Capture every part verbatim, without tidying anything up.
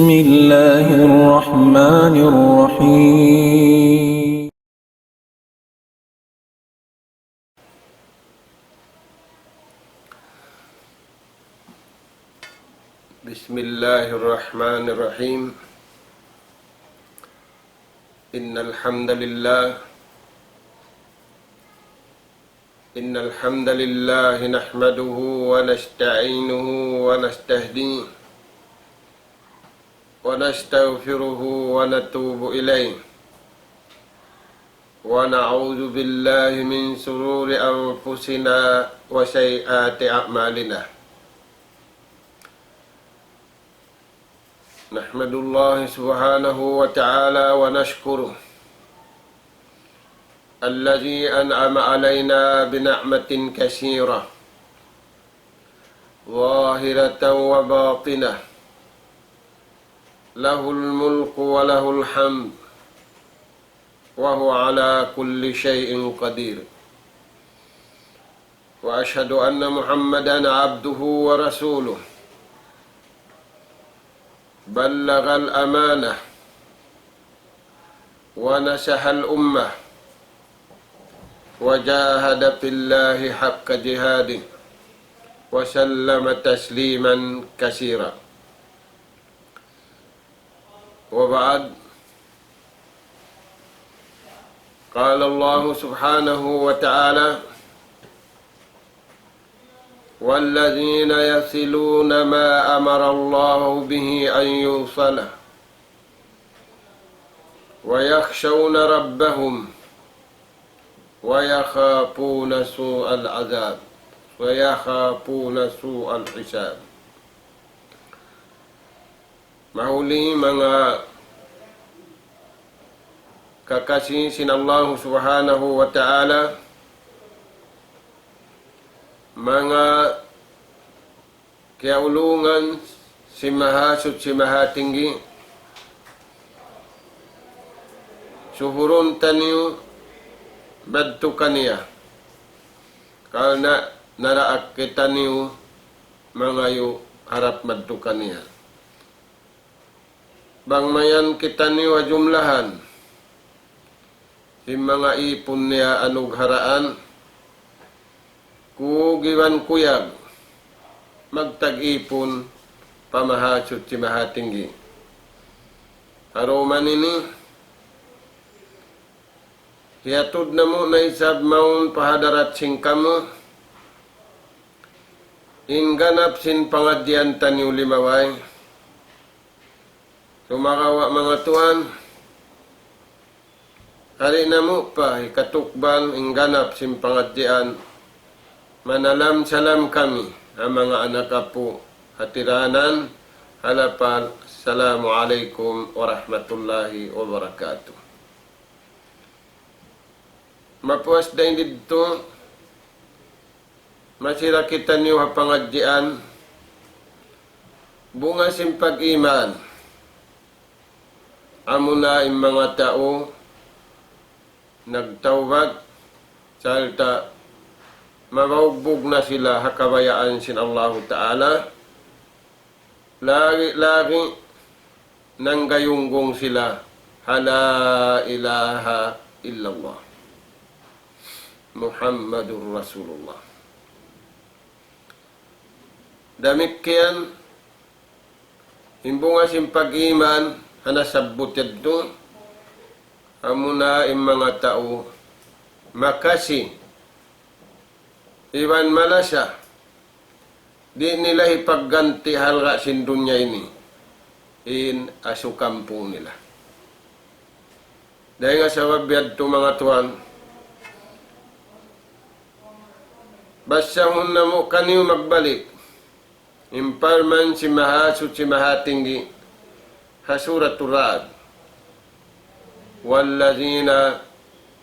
بسم الله الرحمن الرحيم. بسم الله الرحمن الرحيم. إن الحمد لله إن الحمد لله نحمده ونستعينه ونستهديه ونستغفره ونتوب إليه، ونعوذ بالله من شرور أنفسنا وسيئات أعمالنا. نحمد الله سبحانه وتعالى ونشكره الذي أنعم علينا بنعمة كثيرة ظاهرة وباطنة، له الملك وله الحمد، وهو على كل شيء قدير. وأشهد أن محمدا عبده ورسوله، بلغ الأمانة ونصح الأمة وجاهد في الله حق جهاده وسلم تسليما كثيرا. وبعد، قال الله سبحانه وتعالى: والذين يصلون ما أمر الله به أن يوصل ويخشون ربهم ويخافون سوء العذاب ويخافون سوء الحساب. Mahuli manga kakasi sin Allahu Subhanahu wa Ta'ala, manga kiyaulungan sin Mahasuchi Mahatinggi, suhurun taniyu madtu kaniya. Karna' naraak kitaniyu mangayu' harap madtu kaniya. Bang mayan kitaniyu ha jumlahan sin manga ipun niya anugharaan, kug iban kuyag, magtag-ipun pa Mahasuchi Mahatinggi. Karuman ini, hiyatud namu' na isab mawn pa hadarat sin kamu in ganap sin pangadjian taniyu limabay. Sumagawa' manga tuwan, kari namu' pa hikatukbal in ganap sin pangadjian, manalam-salam kami ha manga anak apu' ha tiranan ha lapal, Assalamu alaykum warahmatullahi wabarakatuh. Mapuas dayn didtu, masi ra kitaniyu ha pangadjian, bunga sin pag-iman. Amuna in manga tau nagtawbat, sarta' mabaugbug na sila ha kabayaan sin Allahu Ta'ala, lagi'-lagi' nanggayunggung sila ha لا إله إلا الله محمد رسول الله. Damikkiyan in bunga sin pag-iman ha nasabbut yadtu, amuna in manga tau makasi iban malasa, di' nila hipagganti' ha halga' sin dunya ini in asukampung nila. Dayn ha sabab yadtu manga tuwan, basahun namu' kaniyu magbalik in parman sin Mahasuchi Mahatinggi ha Suratul Ra'd: والذين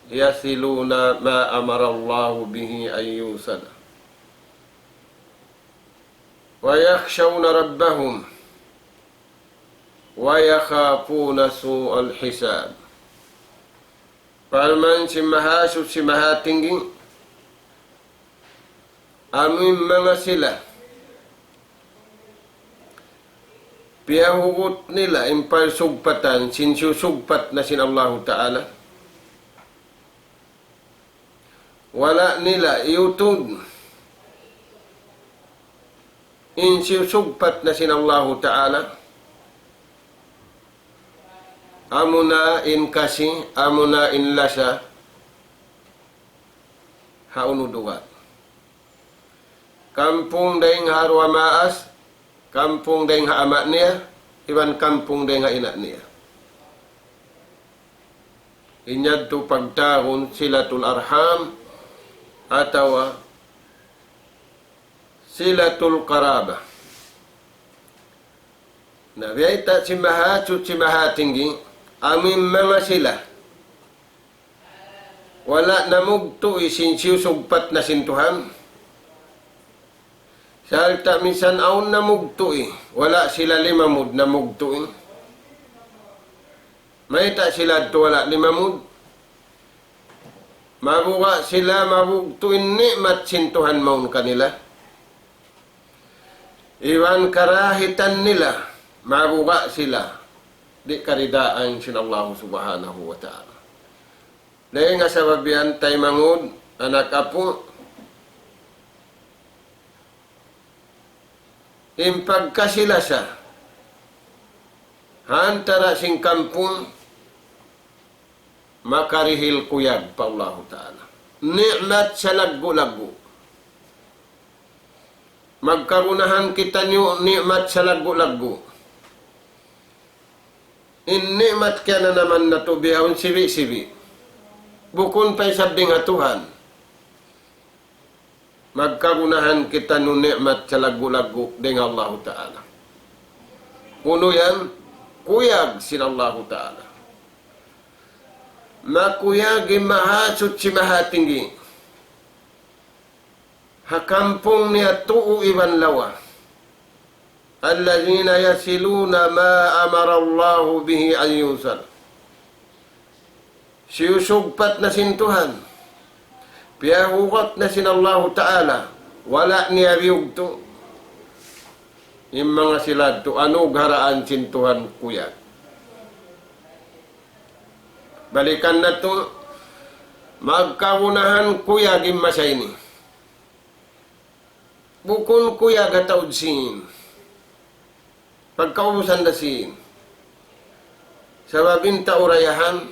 يصلون ما أمر الله به أن يوصل ويخشون ربهم ويخافون سوء الحساب. Parman sin Mahasuchi Mahatinggi, amu in manga sila Piyahugut nila in palsugpatan sin siyusugpat na sin Allahu Ta'ala. Wala' nila iyutud in siyusugpat na sin Allahu Ta'ala. Amuna in kasi, amuna in lasa, ha unu dugaing. Kampung dayn ha duwa maas, kampung dayn ha ama' niya, iban kampung dayn ha ina' niya. In yadtu pagtawagun silatul arham atawa silatul qaraba. Na biyayta' sin Mahasuchi Mahatinggi, amu in manga sila wala' namugtu' sin siyusugpat na sin Tuhan. Sarta' minsan awn namugtu', wala' sila limamud namugtu'. Mayta' sila yadtu wala' limamud? Mabuga' sila mabugtu' in ni'mat sin Tuhan mawn kanila. Iban karahitan nila, mabuga' sila di' karidaan sin Allahu Subhanahu wa Ta'ala. Dayn ha sabab yan, taymanghud, anak apu', in pagkasi-lasa ha antara' sin kampung, makarihil kuyag pa Allahu Ta'ala. Ni'mat salaggu'-laggu'. Magkagunahan kitaniyu ni'mat salaggu'-laggu'. In ni'mat kiyananaman natu' bihaun sibi'-sibi'. Bukun pa isab dayn ha Tuhan. Magkagunahan kitaniyu ni'mat salaggu'-laggu' dayn ha Allahu Ta'ala. Unu yan? Kuyag sin Allahu Ta'ala. Makuyag in Mahasuchi Mahatinggi ha kampung niya tuu iban lawa. الذين يصلون ما أمر الله به أن يوصل. Siyusugpat na sin Tuhan. Piyahugut na sin Allahu Ta'ala. Wala' niya biyugtu'. In manga sila yadtu anugharaan sin Tuhan kuyag. Balikan natu', magkagunahan kuyag in masa ini. Bukun kuyag ha taud sin. Pagkaubusan da sin. Sabab in tau dayahan,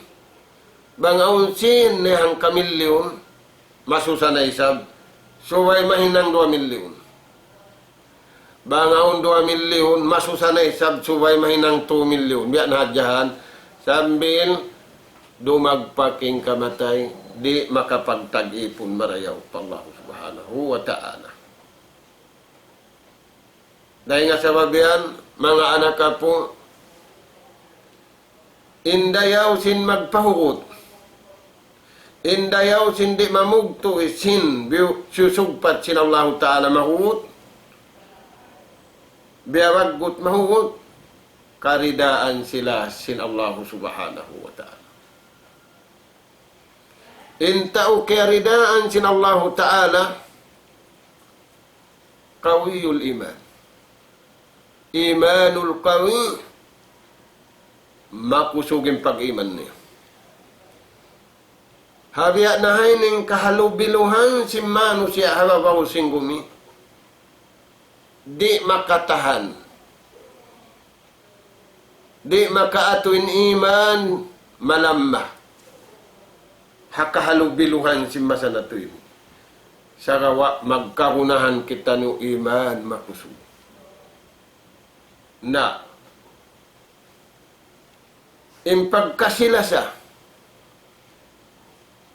bang awn sin na hangka milyun, masusa na isab, subay mahinang duwa milyun. Bang awn duwa milyun, masusa na isab, subay mahinang two milyun. Biya' na hadja yan, sambil dumagpak in kamatay, di' makapagtag-ipun marayaw pa Allah Subhanahu wa Ta'ala. Dayn ha sabab yan, manga anak apu', in dayaw sin magpahugut, in dayaw sin di' mamugtu' sin biyu-, siyusugpat sin Allahu Ta'ala mahugut, biyabaggut mahugut, karidaan sila sin Allahu Subhanahu wa Ta'ala. In tau kiyaridaan sin Allahu Ta'ala, قوي الإيمان. إيمان قوي, makusug in pag-iman niya. Ha biya' na ha ini in kahalubiluhan sin manusiya' ha babaw sin gumi, di' makatahan. Di' makaatu in iman malamma ha kahalubiluhan sin masa natu' ini. Sagawa' magkagunahan kitaniyu iman makusug. Na, in pagkasi-lasa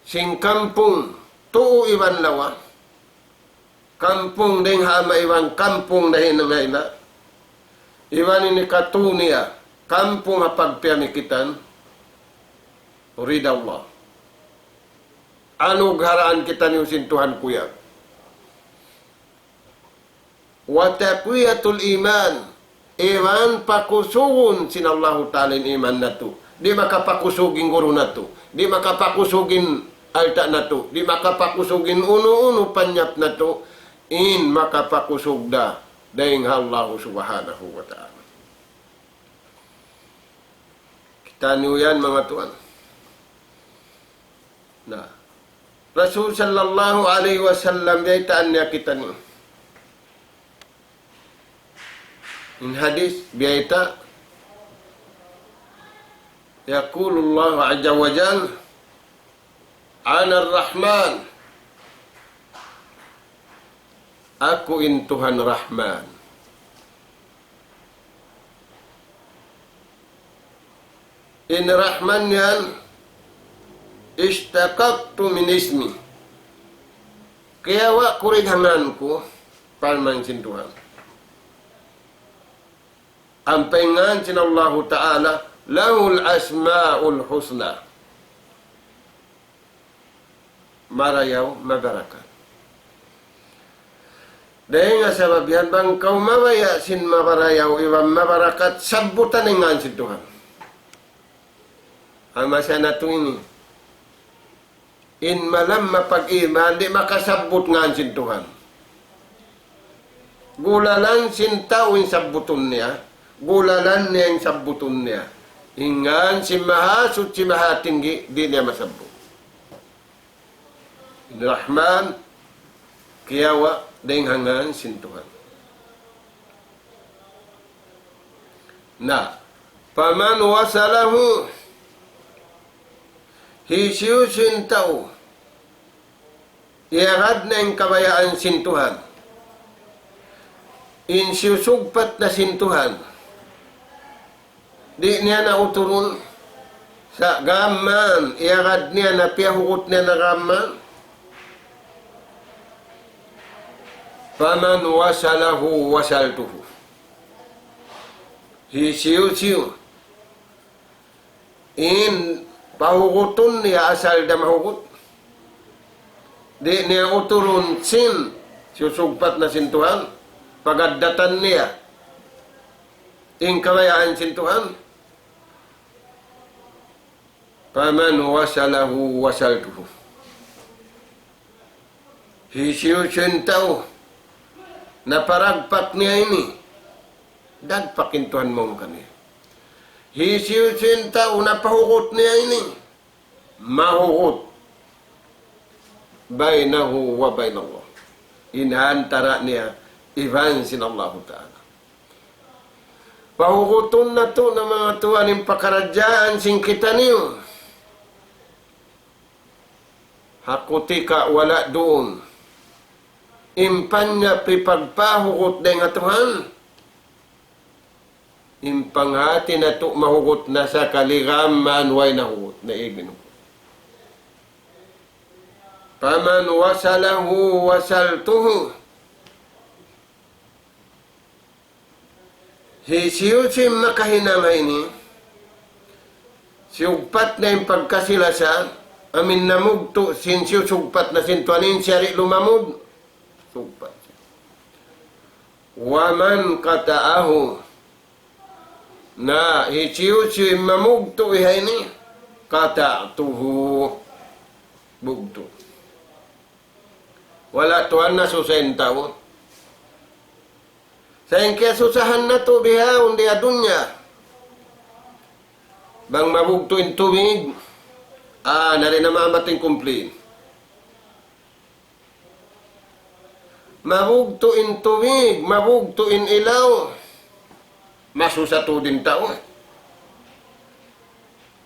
sin kampung tuu iban lawa, kampung dayn ha ama' iban kampung dayn ha ina'. Iban ini katu' niya, kampung ha pagpiyamikitan, rida Allah. Anugharaan kitaniyu sin Tuhan kuyag. وتقوية الإيمان, iban pakusugun sin Allahu Ta'ala in iman natu'. Di' makapakusug in guru natu'. Di' makapakusug in alta' natu'. Di' makapakusug in unu-unu panyap natu'. In makapakusug da dayn ha Allahu Subhanahu wa Ta'ala. Taniyu yan, manga tuwan. Na, Rasul sallallahu alayhi wasallam, biyaytaan niya kitaniyu in hadith, biyayta', يقول الله عز وجل: أنا الرحمن. Aku in Tuhan Rahman. In Rahman yan, اشتققت من اسمي. Kiyawa' ku dayn ha ngan ku, parman sin Tuhan. Ampa in ngan sin Allahu Ta'ala, له الأسماء الحسنى. Marayaw, mabarakat. Dayn ha sabab yan, bang kaw mabaya' sin mabarayaw iban mabarakat, sabbutan in ngan sin Tuhan. Amu sa natu' ini. In malamma pag-iman, di' makasabbut ngan sin Tuhan. Gulalan sin tau in sabbutun niya, gulalan niya in sabbutun niya. In ngan sin Mahasuchi Mahatinggi, di' niya masabbut. In Rahman, kiyawa' dayn ha ngan sin Tuhan. Na, فمن وصله, hisiyu-siyu in tau iyagad niya in kabayaan sin Tuhan, in siyusugpat na sin Tuhan, di' niya na uturun, sa' gam mayan, iyagad niya na, piyahugut niya na gam mayan. فمن وصله وصلته. Hisiyu-siyu in pahugutun niya asal da mahugut, di' niya uturun sin siyusugpat na sin Tuhan, pagaddatan niya in kabayaan sin Tuhan. فمن وصله وصلته. Hisiyu-siyu in tau naparagpak niya ini, dagpak in Tuhan mawn kaniya. Hisiyu-siyu in tau napahugut niya ini, mahugut. بينه وبين الله. In ha antara' niya iban sin Allahu Ta'ala. Pahugutun natu' na, manga tuwan, in pakaradjaan sin kitaniyu. Ha kutika wala' duun in panyap hipagpahugut dayn ha Tuhan, in panghati natu' mahugut na sakali, gam mayan way nahugut, naig in hugut. فمن وصله وصلته. Hisiyu-siyu in makahinang ha ini, siyugpat na in pagkasi-lasa, amu in namugtu' sin siyusugpat na sin Tuhan, in siya di' lumamud, sugpat. ومن قطعه. Na, hisiyu-siyu in mamugtu' ha ini, قطعته. Bugtu'. Wala' tuwan nasusa in tau. Sa' in kiyasusahan natu' bihaun di ha dunya. Bang mabugtu' in tubig, ah, na di' na maamat in complain. Mabugtu' in tubig, mabugtu' in ilaw, masusa tuud in tau.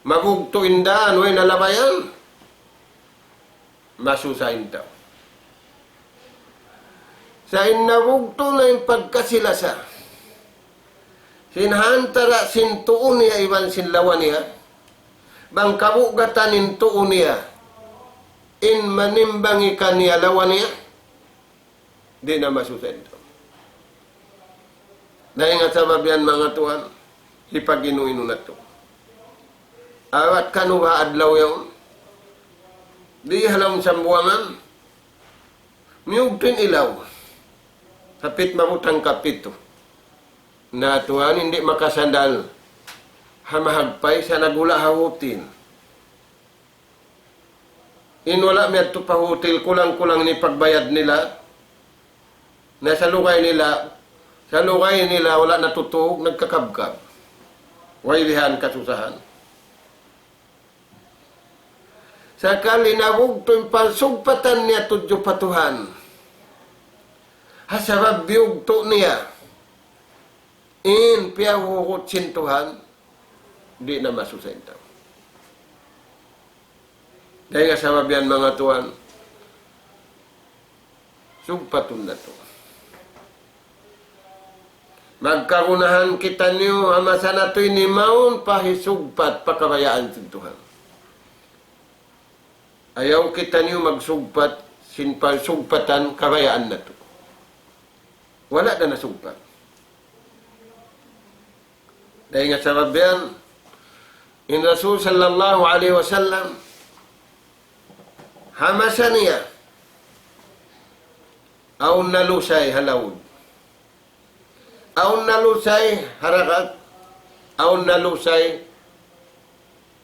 Mabugtu' in dān, way na labayan, masusa in tau. Sa' in nabugtu' na in pagkasi-lasa sin ha antara' sin tuu niya iban sin lawa niya, bang kabugatan in tuu niya in manimbangi kaniya lawa niya, di' na masusa in tau. Dayn ha sabab yan, manga tuwan, hipag-inu-inu natu'. Awat kanu ba adlaw yaun, di' ha lawm Sambuwangan, miyugtu' in ilaw. Hapit mabutang kapitu. Na tuwan, di' makasandal ha mahagpay, sa' naghula' ha hutil. In wala' miyadtu pa hutil, kulang-kulang in pagbayad nila. Na sa lugay nila, sa lugay nila wala' natutug, nagkakabkab. Way bihan kasusahan. Sakali nabugtu' in pagsugpatan niya tudju pa Tuhan. Ha sabab biyugtu' niya in piyahugut sin Tuhan, di' na masusa in tau. Dayn ha sabab yan, manga tuwan, sugpatun natu'. Magkagunahan kitaniyu ha masa natu' ini mawn pa hisugpat pa kabayaan sin Tuhan. Ayaw kitaniyu magsugpat sin pagsugpatan kabayaan natu'. Wala' da nasugpat. Dayn ha sabab yan, in Rasul sallallahu alayhi wasallam, ha masa niya, awn nalusay ha laud. Awn nalusay ha dagat. Awn nalusay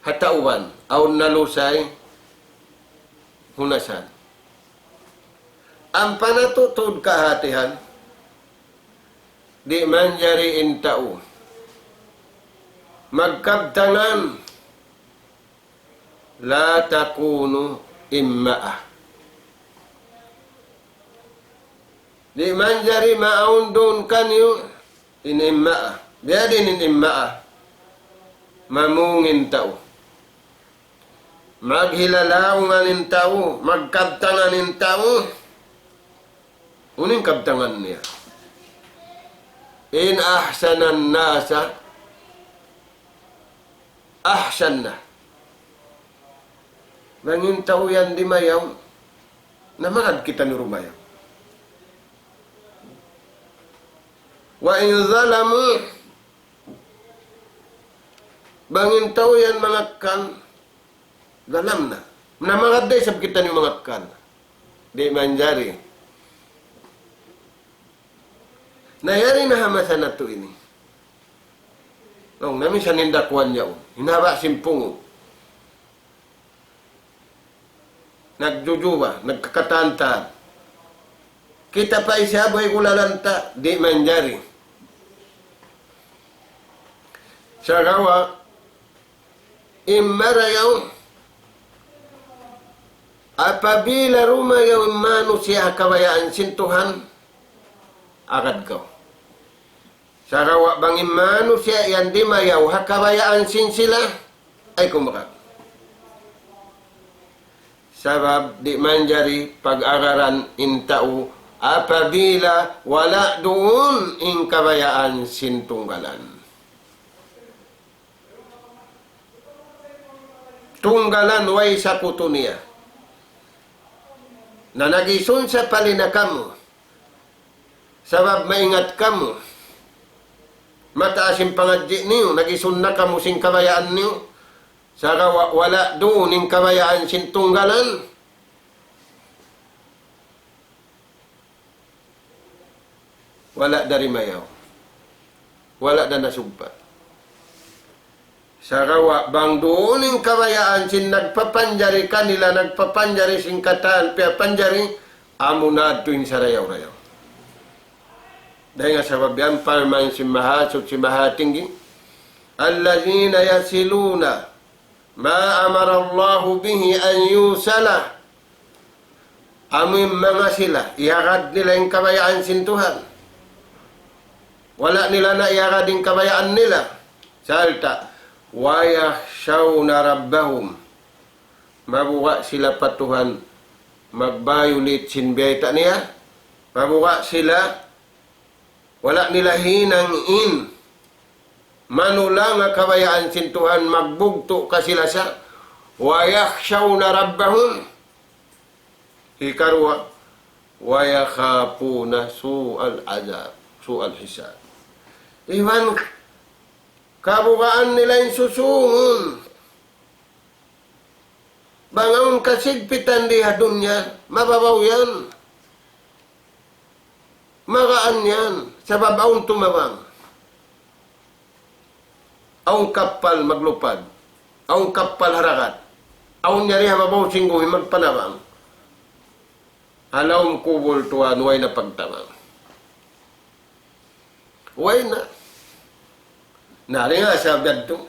ha tauban. Awn nalusay hunasan. Ampa natu' tuud kahatihan, di' manjari in tau magkabtangan, لا تكونوا أمة. Di' manjari maawn duun kaniyu in imma'a. Biyadiin in imma'a? Mamung in tau. Maghilalaungan in tau, magkabtangan in tau. Unu in kabtangan niya? إن أحسن الناس أحسننا. Bang in tau yan dimayaw, na magad kitaniyu rumayaw. وإن ظلموا, bang in tau yan mangakkan, ظلمنا. Na magad da isab kitaniyu mangakkan. Di' manjari. Na yari na ha masa natu' ini. Laung na minsan in dakuwan yaun. Hinaba' sin pungu'. Nagjujuba, nagkakatantan. Kita pa isab way kulalan ta, di' manjari. Sagawa', in marayaw, apabila rumayaw in manusiya' ha kabayaan sin Tuhan, agad kaw. Sagawa' bang in manusiya' yan dimayaw ha kabayaan sin sila, ayaw kaw magad. Sabab di' manjari pag-agaran in tau apabila wala' duun in kabayaan sin tunggalan. Tunggalan way sakutu niya. Na nag-isun sa pali na kamu. Sabab maingat kamu. Mataas in pangadji' niyu, nag-isun na kamu sin kabayaan niyu. Sagawa' wala' duun in kabayaan sin tunggalan. Wala' da rimayaw. Wala' da nasugpat. Sagawa' bang duun in kabayaan sin nagpapanjari kanila, nagpapanjari sin katan, piyapanjari, amuna adtu in sarayaw-rayaw. Dayn ha sabab yan, parman sin Mahasuchi Mahatinggi, الذين يصلون ما أمر الله به أن يوصل. Amu in manga sila, iyagad nila in kabayaan sin Tuhan. Wala' nila na iyagad in kabayaan nila. Sarta', ويخشون ربهم. Mabuga' sila pa Tuhan, mag-violate sin biyayta' niya. Mabuga' sila, wala' nila hinang in manulanga kabayaan sin Tuhan, magbugtu' kasilasa. ويخشون ربهم. Hikaruwa, ويخافون سوء العذاب، سوء الحساب. Iban kabugaan nila in susūngun. Bang awn kasigpitan di ha dunya, mababaw yan. Magaan yan, sabab awn tumabang. Awn kappal maglupad. Awn kappal ha dagat. Awn yari ha babaw sin gumi magpanabang. Ha lawm kubul tuwan, way na pagtabang. Way na. Na, dayn ha sabab yadtu.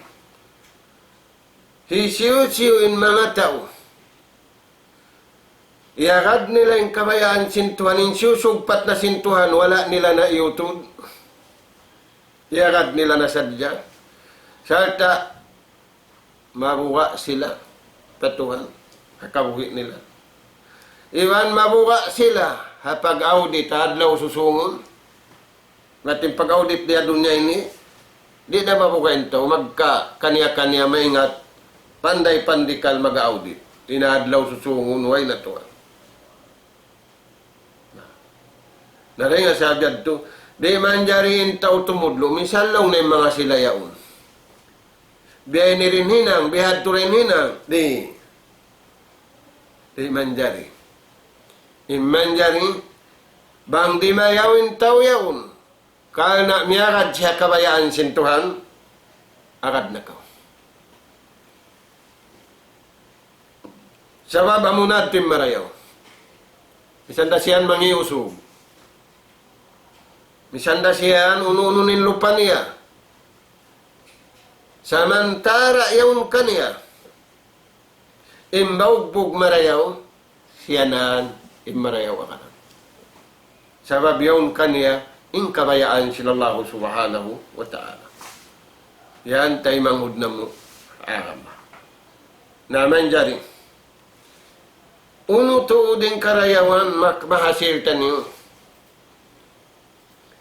Hisiyu-siyu in manga tau Iyagad nila in kabayaan sin Tuhan, in siyusugpat na sin Tuhan, wala' nila na iyutud. Iyagad nila na sadja. Sarta' mabuga' sila pa Tuhan, ha kabuhi' nila. Iban mabuga' sila ha pag-audit ha adlaw susungun. Hati in pag-audit di ha dunya ini, di' na mabuga' in tau, magka kaniya-kaniya maingat, panday-pandikal mag-audit. In adlaw susungun, way na Tuhan. Na, dayn ha sabab yadtu, di' manjari in tau tumudlu', minsan laung na in manga sila yaun. Biya' ini da in hinang, biya' hādtu da in hinang, di'. Di' manjari. In manjari, bang dimayaw in tau yaun, karna' miyagad siya kabayaan sin Tuhan, agad na kaw. Sabab amu na in marayaw. Misan da siya yan mangi' usug. Misan da siya yan unu-unu in lupa niya. Samantara' yaun kaniya in baugbug marayaw, siya na in marayaw agaran. Sabab yaun kaniya in kabayaan sin Allahu Subhanahu wa Ta'ala. Yan taymanghud namu' agama. Na manjari, unu tuud in karayawan mak-, mahasil taniyu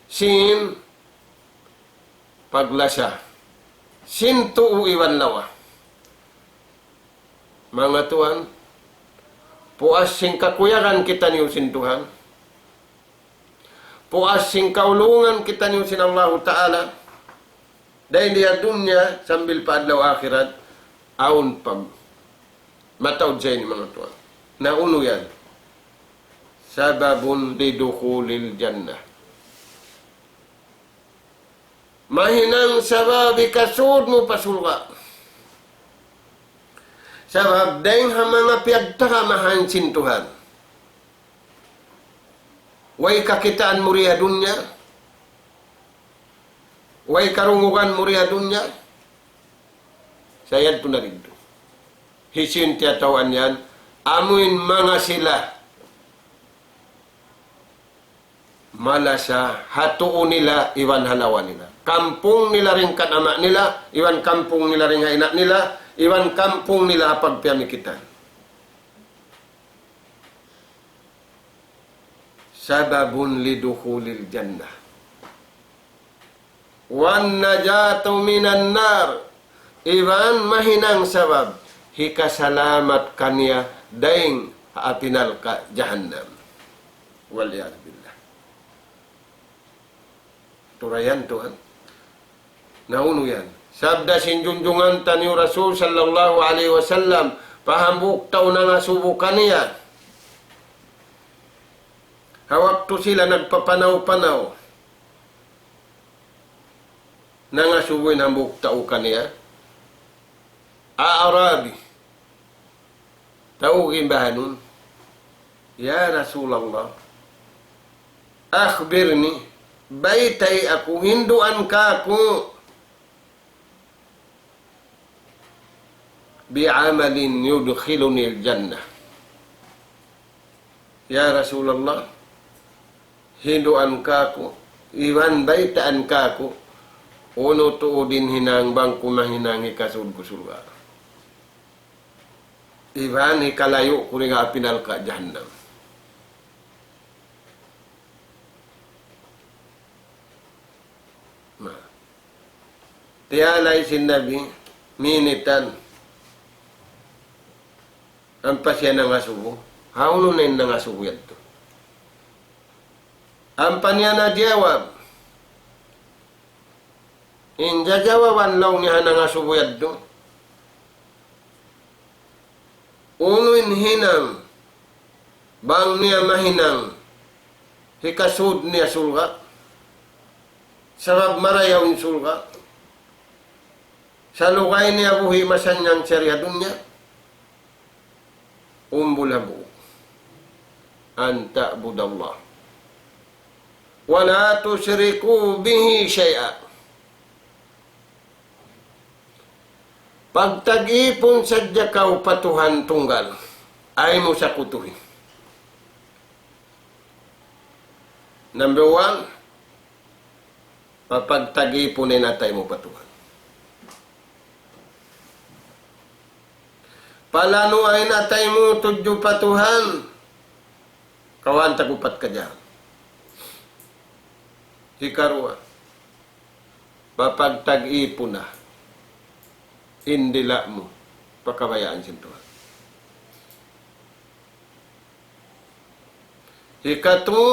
sin paglasa sin tuu iban lawa. Manga tuwan, puas sin kakuyagan kitaniyu sin Tuhan, puas sin kaulungan kitaniyu sin Allahu Ta'ala, dayn di ha dunya sambil pa adlaw akhirat, awn pa mataud sa ini manga tuwan. Na unu yan? سبب لدخول الجنة. Mahinang sabab hikasud mu pa surga'. Sabab dayng ha manga piyagtagamahan sin Tuhan. Way kakitaan mu di ha dunya. Way karungugan mu di ha dunya. Sa' yadtu na didtu. Hisiyu in tiyatawaan yan, amu in manga sila malasa ha tuu nila iban ha lawa nila. Kampung nila dayn kan ama' nila, iban kampung nila dayn ha ina' nila, iban kampung nila ha pagpiyamikitan. سبب لدخول الجنة والنجاة من النار. Iban mahinang sabab hikasalamat kaniya dayng ha api narka' jahannam. والعياذ بالله. Turayan tuwan. Na unu yan? Sabda sin junjungan taniyu Rasul sallallahu alayhi wasallam, pa hambuuk tau nangasubu kaniya. Ha waktu sila nagpapanaw-panaw, nangasubu in hambuuk tau kaniya. A'rabi. Tau gimbahanun, "Ya Rasulullah, akhbirni, baytai aku, hinduan kāku', bi'amalin yudkhilunil jannah." Ya Rasulullah, hinduan kāku', iban baytaan kāku', unu tuud in hinang bang ku mahinang hikasud ku surga'. Iban hikalayu' ku dayn ha api narka' jahannam. Na. Tiyalay sin Nabi, minitan. Ampa siya nangasubu. Hawnu na in nangasubu yadtu? Ampa niya najiyawab. In jajawaban laung niya ha nangasubu yadtu, unu in hinang bang niya mahinang hikasud niya surga'? Sabab marayaw in surga'. Salugay niya buhi' masannyang siya di ha dunya. Umbul hambuuk. أن تعبد الله ولا تشرك به شيئا. Pagtag-ipun sadja kaw pa Tuhan tunggal, ayaw mu sakutuhi. Number one, papagtag-ipun in atay mu pa Tuhan. Palanuha in atay mu tudju pa Tuhan. Kawhaan tag-upat ka dyan. Hikaruwa, papagtag-ipun na in dila' mu pa kabayaan sin Tuhan. Hikatū,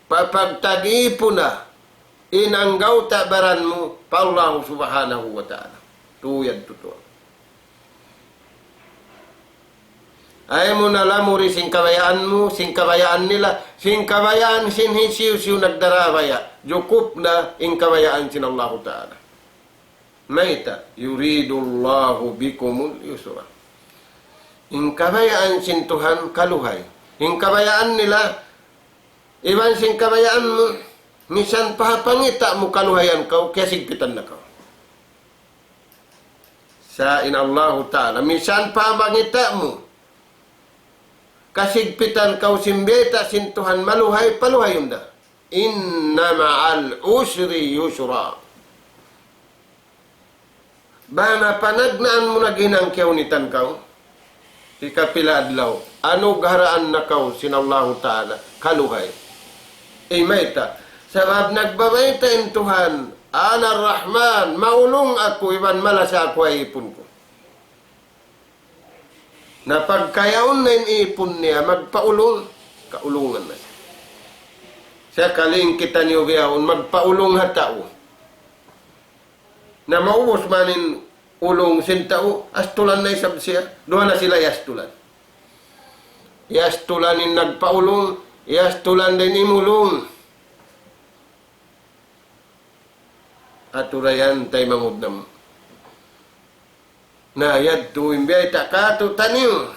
papagtag-ipun na in anggawta' baran mu pa Allah Subhanahu wa Ta'ala. Tū yadtu tuwan. Ayaw mu na lamuri sin kabayaan mu, sin kabayaan nila, sin kabayaan sin hisiyu-siyu nagdarabaya. Jukup na in kabayaan sin Allahu Ta'ala. Mayta', يريد الله بكم اليسر. In kabayaan sin Tuhan kaluhay. In kabayaan nila, iban sin kabayaan mu, misan pa ha pangita' mu kaluhayan kaw, kiyasigpitan na kaw. Sa' in Allahu Ta'ala, misan pa ha pangita' mu, kasigpitan kaw sin bayta' sin Tuhan maluhay, paluhayun da. إن مع العسر يسرا. Bang na panagnaan mu naghinang kiyawnitan kaw, hikapila adlaw, anugharaan na kaw sin Allahu Ta'ala, kaluhay. Imayta', sabab nagbabayta' in Tuhan, أنا الرحمن, maulung aku iban malasa aku ha ipun ku. Na pagka yaun na in ipun niya, magpaulung, kaulungan na siya. Sakali in kitaniyu bihaun, magpaulung ha tau. Na maubus man in ulung sin tau, astulan na isab siya, duwa na sila iyastulan. Iyastulan in nagpaulung, iyastulan da in imulung. Atura yan taymanghud namu'. Na yadtu in biyayta' kātu'niyu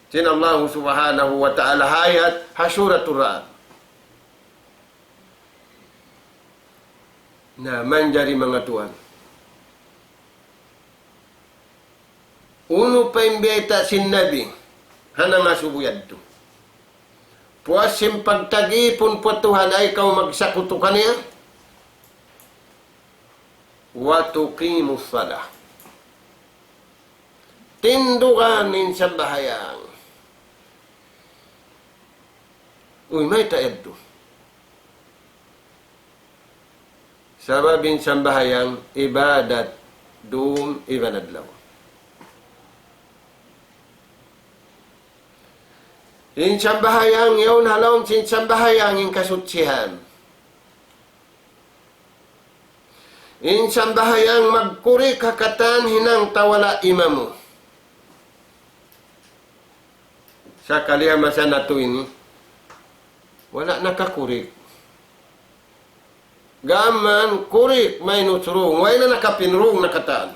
sin Allahu Subhanahu wa Ta'ala ha ayat ha Suratul Ra'd. Na manjari manga tuwan. Unu pa in biyayta' sin Nabi, ha nangasubu yadtu. Puas sin pagtag-ipun pa Tuhan, ayaw kaw magsakutu kaniya. وتقيموا الصلاة. Tindugan in sambahayang. Uy, mayta' yadtu? Sabab in sambahayang ibadat dum iban adlaw. In sambahayang yaun ha lawm sin sambahayang in kasuchihan. In sambahayang magkurik ha katan hinang ta wala' imamu. Sakali ha masa natu' ini, wala' nakakurik. Gām kurik, minus rūng, way na nakapin rūng na katan.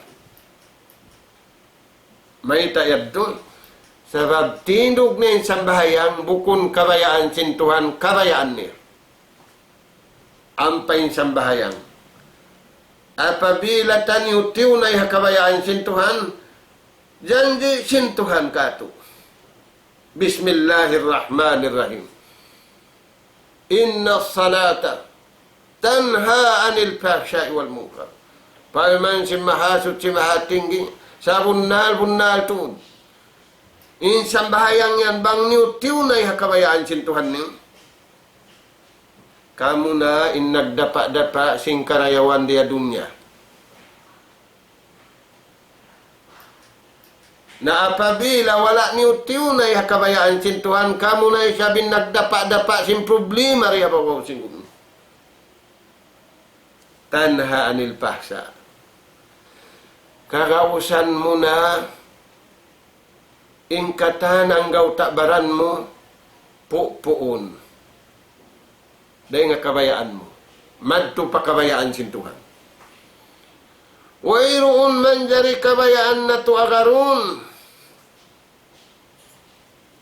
Mayta' yadtu? Sabab tindug niya in sambahayang bukun kabayaan sin Tuhan, kabayaan niya. Ampa in sambahayang. Apabila taniyu tiyunay ha kabayaan sin Tuhan, janji' sin Tuhan kātu'. بسم الله الرحمن الرحيم. إن الصلاة تنهى عن الفحشاء والمنكر. Parman sin Mahasuchi Mahatinggi, sabunnal-bunnal tuud. In sambahayang yan bang niyu tiyunay ha kabayaan sin Tuhan niyu. Kamu na in nagdapa'-dapa' sin karayawan di ha dunya. Na apabila wala' niyu tiyunay ha kabayaan sin Tuhan, kamu na isab in nagdapa'-dapa' sin problema di ha babaw sin gumi. تنهى عن الفحشاء. Kagausan mu na in katan anggawta' baran mu, pu'puun. Dayn ha kabayaan mu. Madtu pa kabayaan sin Tuhan. Wayruun manjari kabayaan natu' agarun.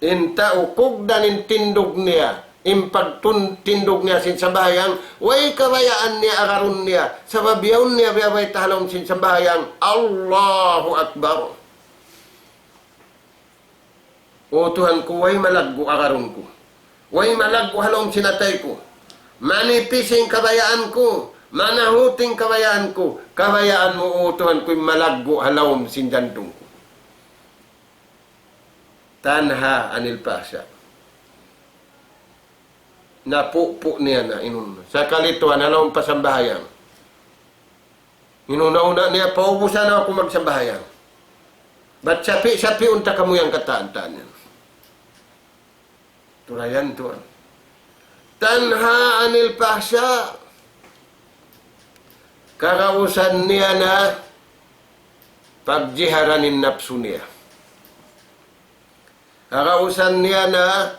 In tau kugdan in tindug niya, in pagtun-, tindug niya sin sambahayang, way kabayaan niya agarun niya, sabab yaun niya biyabayta' ha lawm sin sambahayang, Allahu Akbar. O Tuhan ku, way malaggu' agarun ku. Way malaggu' ha lawm sin atay ku. Manipis in kabayaan ku, manahut in kabayaan ku, kabayaan mu, O Tuhan ku, in malaggu' ha lawm sin jantung ku. تنهى عن الفحشاء. Napupu' niya na in unu. Sakali tuwan, ha lawm pa sambahayang. In una-una niya, paubusan aku magsambahayang. Bat sapi'-sapiun ta kamu yan katan-katan yan. Tulayan tuwan. تنهى عن الفحشاء. Kagausan niya na pagjiharan in napsu niya. Kagausan niya na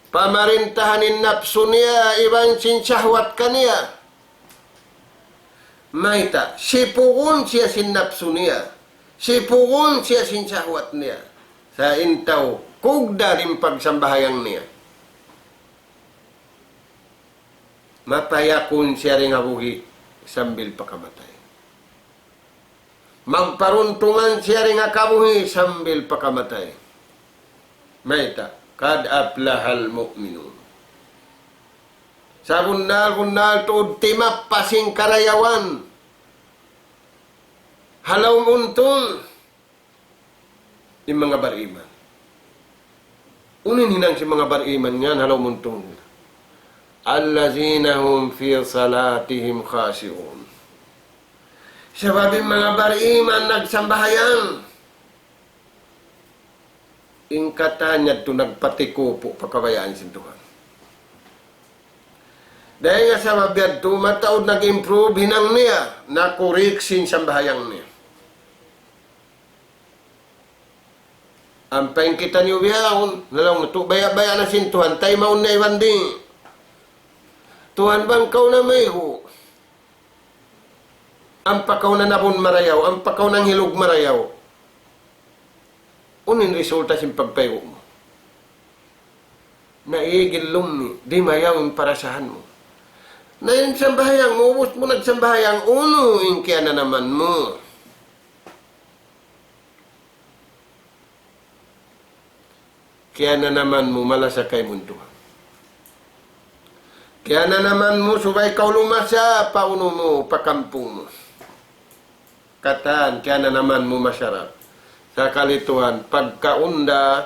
pamarintahan in napsu niya iban sin shahwat kaniya. Mayta', sipugun siya sin napsu niya. Sipugun siya sin shahwat niya. Sa' in tau kugdal in pagsambahayang niya, mapayakun siya dayn ha buhi' sambil pa kamatay. Magparuntungan siya dayn ha kabuhi' sambil pa kamatay. Mayta', قد أفلح المؤمنون. Sabunnal-bunnal tuud timappas in karayawan ha lawm untung in manga bariman. Unu in hinang sin manga bariman yan ha lawm untung? الذين هم في صلاتهم خاشعون. Sabab in manga bariman nagsambahayang, in katan yadtu nagpatikupu' pa kabayaan sin Tuhan. Dayn ha sabab yadtu, mataud nag-improve hinang niya, nakurik sin sambahayang niya. Ampa in kitaniyu bihaun, na laung natu', baya'-baya' na sin Tuhan, taymaun na iban di'. Tuhan, bang kaw na mayhu', ampa kaw na nabun marayaw, ampa kaw nanghilug marayaw. Unu in resulta sin pagpaygu' mu? Naigil lummi', di' mayaw in parasahan mu. Na in sambahayang mu, ubus mu nagsambahayang, unu in kiyananaman mu? Kiyananaman mu malasa kaymu in Tuhan. Kiyananaman mu subay kaw lumasa pa unu mu, pa kampung mu. Katan, kiyananaman mu masarap. Sakali tuwan, pagkaun da,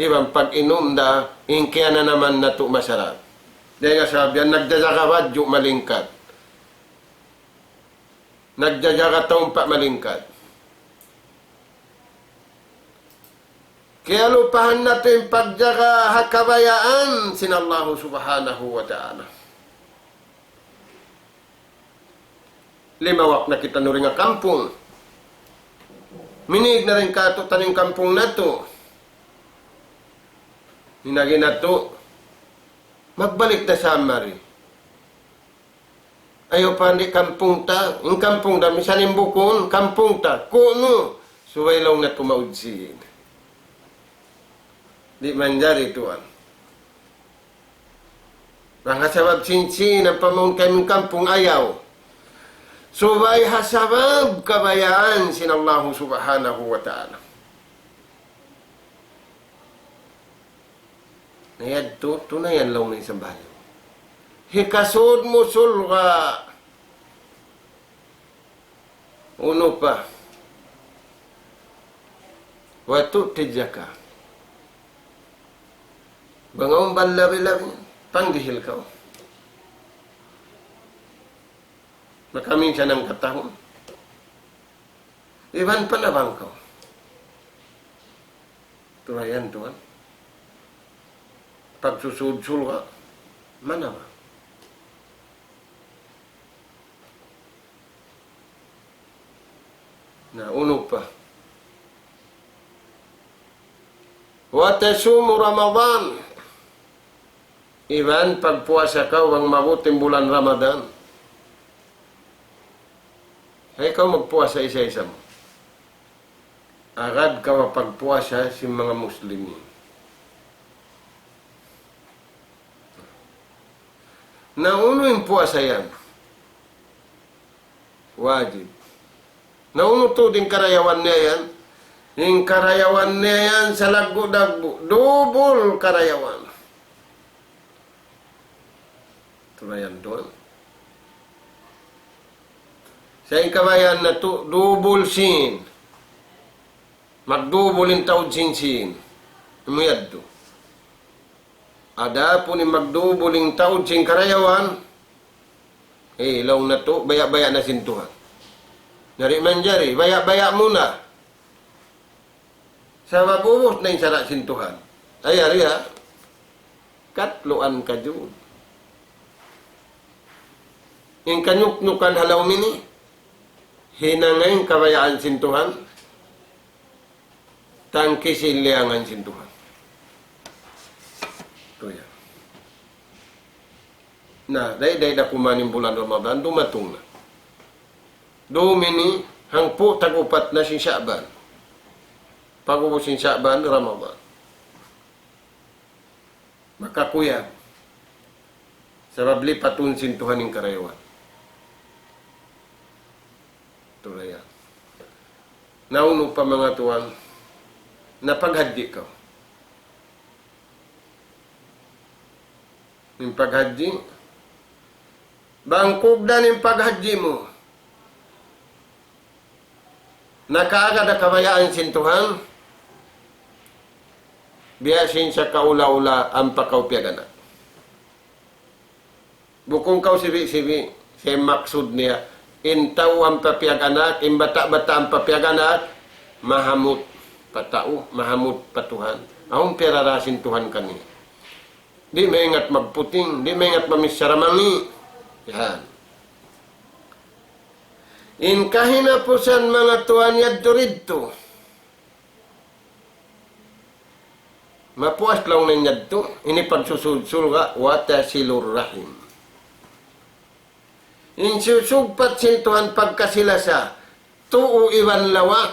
iban pag-inum da, in kiyananaman natu' masarap. Dayn ha sabab yan, nagjajaga badju' malingkat. Nagjajaga tumpa' malingkat. Kiyalupahan natu' in pagjaga ha kabayaan sin Allahu Subhanahu wa Ta'ala. Limawak na kitaniyu dayn ha kampung. Minīg na dayn kātu'niyu in kampung natu'. In agi natu', magbalik da sa mari. Ayaw pa di' kampung ta, in kampung ta, misan in bukun, kampung ta, kunu', subay laung natu' maudsin. Di' manjari tuwan. Bang ha sabab sin-sin, ampa mawn kaymu in kampung ayaw. Subay ha sabab kabayaan sin Allahu Subhanahu wa Ta'ala. Na yadtu, tunayan laung in sambahayang. Hikasud mu surga'. Unu pa? وتؤتي الزكاة. Bang awn balabi-labi, pangdihil kaw. Makaminsan hangkatahun. Iban panabang kaw. Tulayan tuwan. Pagsusud surga', manabang. Na, unu pa? وتصوم رمضان. Iban pagpuasa kaw bang maabut in bulan Ramadan. Ayaw kaw magpuasa isa-isa mu. Agad kaw ha pagpuasa sin manga Muslimin. Na unu in puasa yan? Wajib. Na unu tuud in karayawan niya yan? In karayawan niya yan salaggu'-daggu', dubul karayawan. Turayan tuwan. Sa' in kabayaan natu', dubul sin. Magdubul in taud sin sin. Amu yadtu. Adapun in magdubul in taud sin karayawan, eh, laung natu', baya'-baya' na sin Tuhan. Na di' manjari, baya'-baya' muna. Sabab ubus na in sara' sin Tuhan. Ay, ari ha. Katluan kajud. In kanyuknyukan ha lawm ini, hinanga in kabayaan sin Tuhan, tangkisi in liyangan sin Tuhan. Tuya. Na, day-day da kuman in bulan Ramadan, dumatung na. Dum ini, hangpu' tag-upat na sin Sha'ban. Pag-ubus sin Sha'ban, Ramadan. Makakuyag. Sabab lipatun sin Tuhan in karayawan. Turayan. Na unu pa manga tuwan, napaghajji kaw. In paghajji, bang kugdan in paghajji mu, nakaagad da kabayaan sin Tuhan, biya' sin sakaula-ula ampa kaw piyag-anak. Bukun kaw sibi'-sibi', sa' in maksud niya, in tau ampa piyag-anak, in bata'-bata' ampa piyag-anak, mahamut pa tau, mahamut pa Tuhan. Awn piyarara sin Tuhan kaniya. Di' maingat magputing, di' maingat mamichara mangi'. Yan. In kahinapusan manga tuwan yadtu didtu. Mapuas laung niya yadtu, ini pagsusud surga', وتصل الرحم. In susugpat sin Tuhan pagkasi-lasa, tuu iban lawa,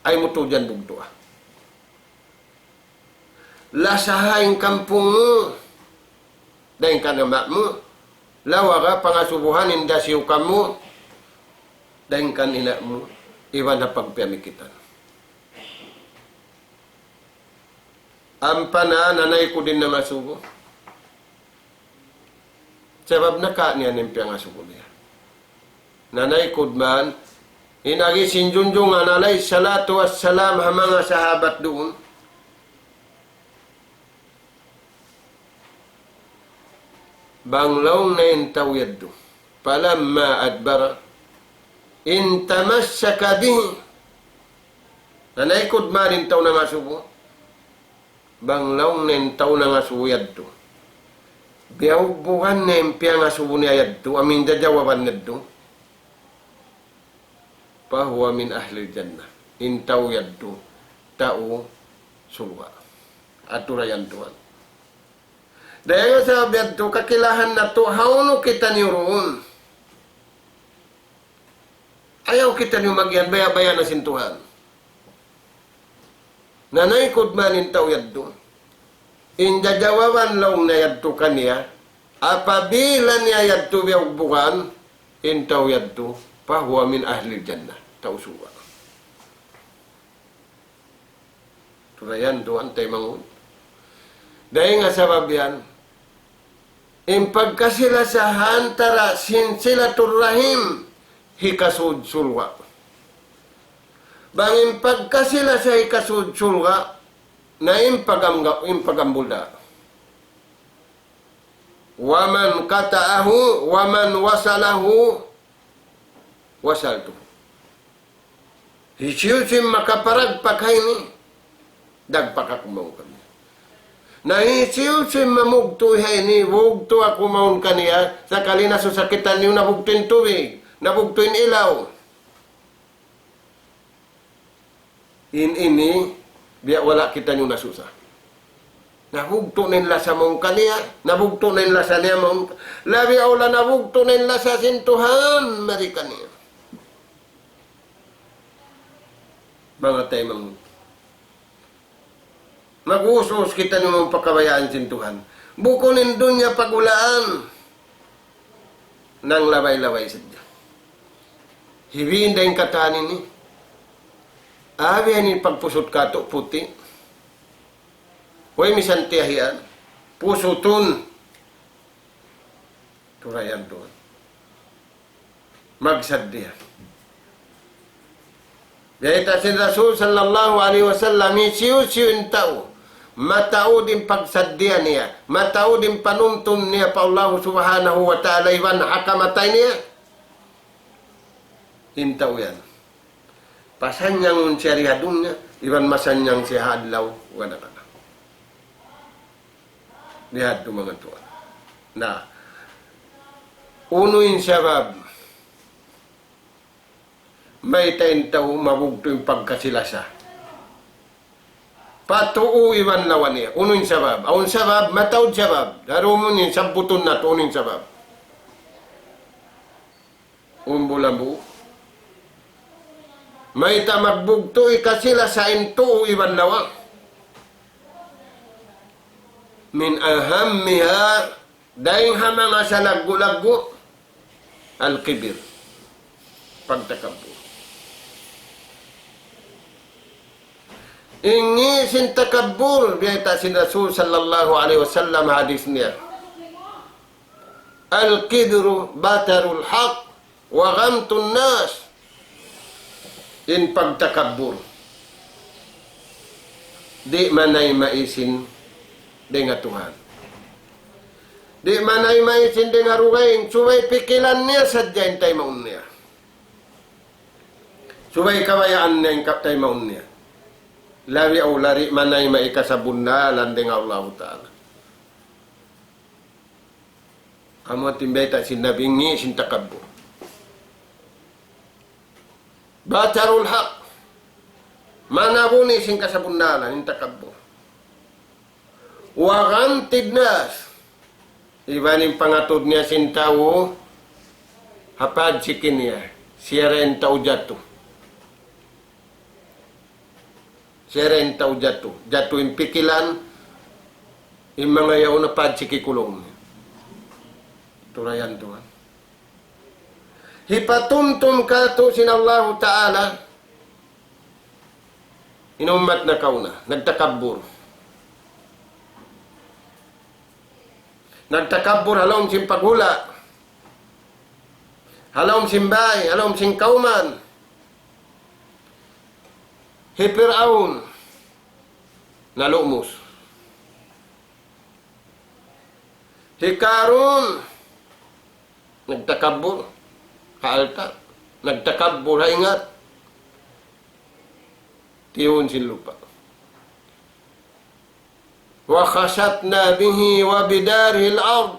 ay mu tuud yan bugtuan. Lasaha in kampung mu, dayn kan ama' mu, lawa ka pangasubuhan in dasiw kamu, dayn kan ina' mu, iban ha pagpiyamikitan. Ampa na nanaykud in nangasubu. Sabab naka niya in piyangasubu niya. Nanaykud man, in agi sin junjungan alayhi salatu wassalam ha manga sahabat duun. Bang laung niya in tau yadtu. فلما أدبر إن تمسك به. Nanaykud man in tau nangasubu. Bang laung niya in tau nangasubu yadtu. Biyahugbugan niya in piyangasubu niya yadtu, amu in jajawaban yadtu. فهو من أهل الجنة. In tau yadtu, tau surga'. Aturan tuwan. Dayn ha sabab yadtu, kakilahan natu', hawnu kitaniyu duun. Ayaw kitaniyu magiyan, baya'-baya' na sin Tuhan. Nanaykud man in tau yadtu. In jajawaban laung niya yadtu kaniya, apabila niya yadtu biyahugbugan, in tau yadtu, فهو من أهل الجنة. Tau surga'. Turayan tuwan taymanghud. Dayn ha sabab yan, in pagkasi-lasa ha antara sin silaturrahim hikasud surga'. Bang in pagkasi-lasa hikasud surga', na in pagam-, in pagambul da. ومن قطعه ومن وصله وصلته. Hisiyu-siyu in makaparagpak ha ini, dagpak aku mawn kaniya. Na hisiyu-siyu in mamugtu' ha ini, bugtu' aku mawn kaniya, sakali nasusa kitaniyu nabugtu' in tubig, nabugtu' in ilaw. In ini, biya' wala' kitaniyu nasusa. Nabugtu' na in lasa mawn kaniya, nabugtu' na in lasa niya mawn. Labi awla nabugtu' na in lasa sin Tuhan mari kaniya. Manga taymanghud. Mag-us-us kitaniyu mawn pa kabayaan sin Tuhan. Bukun in dunya paghulaan. Nanglabay-labay sadja. Hibinda in katan ini. Abi ini pagpusut katu' puti'. Way misan tiyahian. Pusutun. Turayan tuud. Magsaddiya. Biyayta' sin Rasul sallallahu alayhi wasallam, hisiyu-siyu in tau mataud in pagsaddiya niya, mataud in panumtum niya pa Allah Subhanahu wa Ta'ala iban ha kamatay niya, in tau yan pasanyangun siya di ha dunya, iban masannyang siya ha adlaw gana-gana. Di ha dunya manga tuwan. Na, unu in sabab mayta' in tau mabugtu' in pagkasi-lasa pa tuu iban lawa niya? Unu in sabab? Awn sabab, mataud sabab. Darumun in sabbutun natu' unu in sabab. Umbul ambu. Mayta' magbugtu' hikasi-lasa in tuu iban lawa? من أهمها, dayn ha manga salaggu'-laggu', الكبر, pagtakabbur. Ini sin takabbur, biyayta' sin Rasul sallallahu alayhi wasallam hadis niya. الكبر بطر الحق وغمط الناس. In pagtakabbur, di' manayma' isin dayn ha Tuhan. Di' manayma' isin dayn ha dugaing, subay pikilan niya sadja in taymaun niya. Subay kabayaan niya in ka-, taymaun niya. Labi awla di' manayma' in kasabunnalan dayn ha Allahu Ta'ala. Amu in biyayta' sin Nabi, ini sin takabbur. بطر الحق. Manabuni sin kasabunnalan, in takabbur. وغمط الناس. Iban in pangatud niya sin tau, ha padsiki niya, siya ra in tau jatu. Siya ra in tau jatu. Jatu in pikilan, in manga yaun na padsiki kulung. Turayan tuwan. Hipatumtum katu' sin Allahu Ta'ala, in ummat nakauna, nagtakabbur. Nagtakabbur ha lawm sin paghula', ha lawm sin bāy, ha lawm sin kawman. Hi Pir'aun, nalumus. Hi Karun, nagtakabbur ha alta', nagtakabbur ha ingat, tiyun sin lupa'. وخسفنا به وبداره الأرض.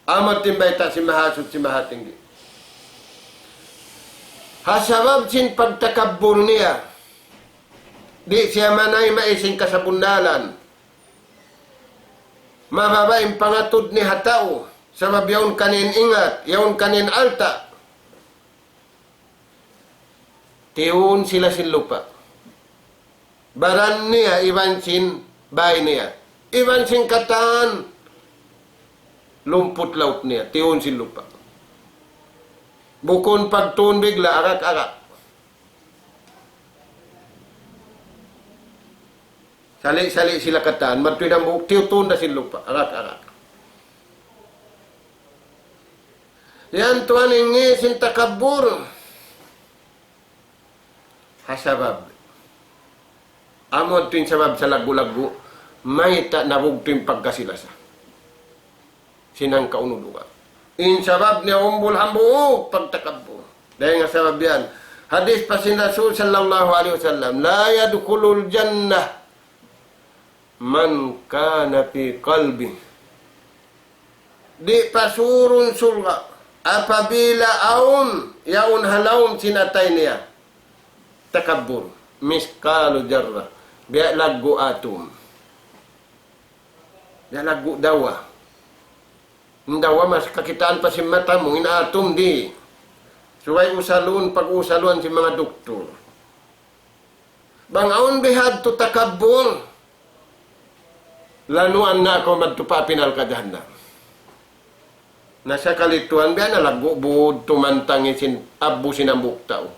Amu in bayta' sin Mahasuchi Mahatinggi. Ha sabab sin pagtakabbur niya, di' siya manayma' sin kasabunnalan. Mababa' in pangatud niya ha tau, sabab yaun kaniya in ingat, yaun kaniya in alta'. Tiyun sila sin lupa'. Baran niya iban sin bāy niya, iban sin katan lumput laut niya, tiyun sin lupa'. Bukun pagtuun bigla', arak-arak. Sali'-sali' sila katan, madtu in hambuuk, tiyutun da sin lupa', arak-arak. Yan tuwan in ngi' sin takabbur. Ha sabab. Amu yadtu in sabab salaggu'-laggu', mayta' nabugtu' in pagkasi-lasa sin hangka-unu dugaing. In sabab niya umbul hambuuk pagtakabbur. Dayn ha sabab yan, hadis pa sin Rasul sallallahu alayhi wasallam, لا يدخل الجنة من كان في قلبه. Di' pasurun surga' apabila awn, yaun ha lawm sin atay niya takabbur. مثقال ذرة. Biya' laggu' atum. Biya' laggu' dawa. In dawa mas kakitaan pa sin mata mu, in atum di'. Subay usalun, pag-usalun sin manga duktur. Bang awn bihadtu takabbur, lanuan na kaw madtu pa api narka' jahannam. Na sakali tuwan biya' na laggu' bud tumantang sin abbu sin hambuuk tau.